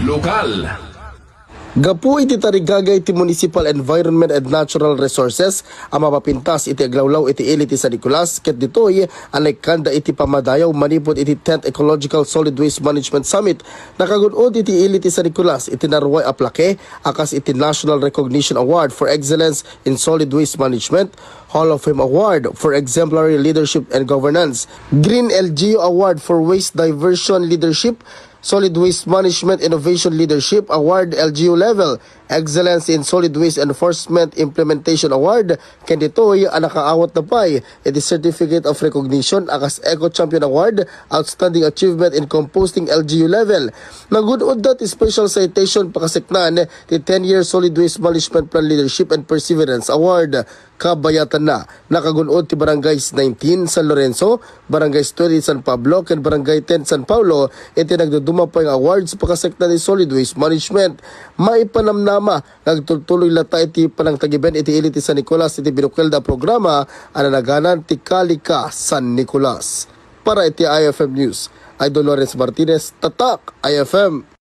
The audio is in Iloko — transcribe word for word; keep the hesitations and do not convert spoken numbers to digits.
Lokal. Gapu iti tarigagay ti Municipal Environment and Natural Resources a mapapintas iti aglawlaw iti ili ti San Nicolas, ket ditoy a naikkanda iti pammadayaw manipud iti tenth Ecological Solid Waste Management Summit. Nakagun-od iti ili ti San Nicolas iti naruay a plake a kas iti National Recognition Award for Excellence in Solid Waste Management, Hall of Fame Award for Exemplary Leadership and Governance, Green L G U Award for Waste Diversion Leadership, Solid Waste Management Innovation Leadership Award, L G U level, Excellence in Solid Waste Enforcement Implementation Award, ken ditoy a nakaawat na pay iti Certificate of Recognition a kas Eco Champion Award, Outstanding Achievement in Composting, L G U level. Nagun-odda ti special citation pakaseknan ti ten-year Solid Waste Management Plan Leadership and Perseverance Award. Kabayatanna, nakagun-od ti Barangay nineteen San Lorenzo, Barangay twenty San Pablo, ken Barangay ten San Paulo iti nagduduma pay nga awards pakaseknan ti solid waste management. Maipanamnama nga agtultuloy latta iti panangtagiben iti ili ti San Nicolas iti binukelda a programa a nanaganan ti Kalika San Nicolas. Para iti I F M News, Idol Lawrence Martinez, Tatak I F M.